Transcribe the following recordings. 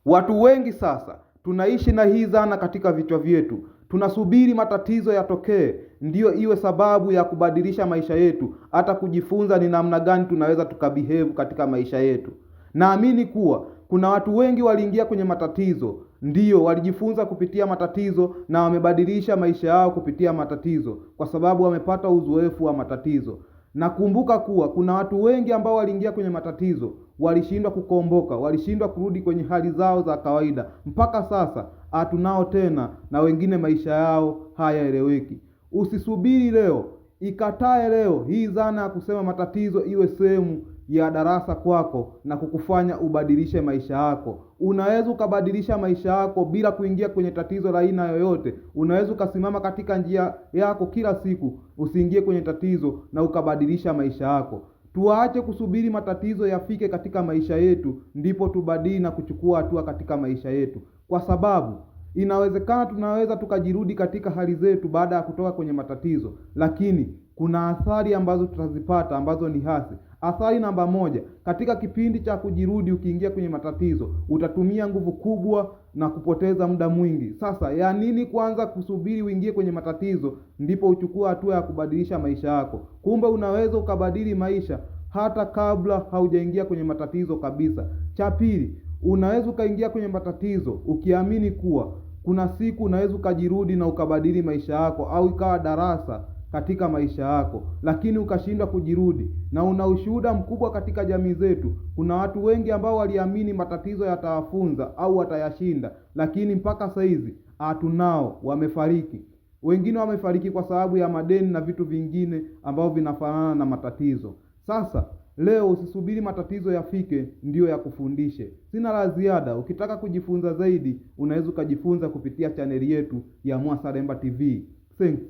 Watu wengi sasa tunaishi na hii dhana katika vichwa vyetu. Tunasubiri matatizo yatokee ndiyo iwe sababu ya kubadilisha maisha yetu, hata kujifunza ni namna gani tunaweza tukabehave katika maisha yetu. Naamini kuwa kuna watu wengi waliingia kwenye matatizo, ndiyo walijifunza kupitia matatizo na wamebadilisha maisha yao kupitia matatizo, kwa sababu wamepata uzoefu wa matatizo. Nakumbuka kuwa kuna watu wengi ambao waliingia kwenye matatizo, walishindwa kukomboka, walishindwa kurudi kwenye hali zao za kawaida. Mpaka sasa hatunao tena, na wengine maisha yao hayaeleweki. Usisubiri leo, ikatae leo hii dhana ya kusema matatizo iwe sehemu ya darasa kwako na kukufanya ubadilishe maisha yako. Unaweza ukabadilisha maisha yako bila kuingia kwenye tatizo la aina yoyote. Unaweza ukasimama katika njia yako kila siku, usiingie kwenye tatizo na ukabadilisha maisha yako. Tuache kusubiri matatizo yafike katika maisha yetu ndipo tubadili na kuchukua hatua katika maisha yetu, kwa sababu inawezekana tunaweza tukajirudi katika hali zetu baada ya kutoka kwenye matatizo, lakini kuna athari ambazo tutazipata ambazo ni hasi. Athari namba moja, katika kipindi cha kujirudi ukiingia kwenye matatizo utatumia nguvu kubwa na kupoteza muda mwingi. Sasa ya nini kwanza kusubiri uingie kwenye matatizo ndipo uchukue hatua ya kubadilisha maisha yako? Kumbe unaweza ukabadili maisha hata kabla haujaingia kwenye matatizo kabisa. Cha pili, unaweza ukaingia kwenye matatizo ukiamini kuwa kuna siku unaweza ukajirudi na ukabadili maisha yako au ikawa darasa katika maisha yako, lakini ukashindwa kujirudi. Na una ushuhuda mkubwa katika jamii zetu. Kuna watu wengi ambao waliamini matatizo yatawafunza au watayashinda, lakini mpaka saizi hatunao, wamefariki. Wengine wamefariki kwa sababu ya madeni na vitu vingine ambavyo vinafanana na matatizo. Sasa leo usisubiri matatizo yafike ndiyo yakufundishe. Sina la ziada. Ukitaka kujifunza zaidi, unaweza ukajifunza kupitia chaneli yetu ya Mwasalemba TV. Thanks.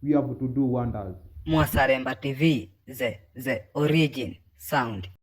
We have to do wonders. Mwasalemba TV, the origin sound.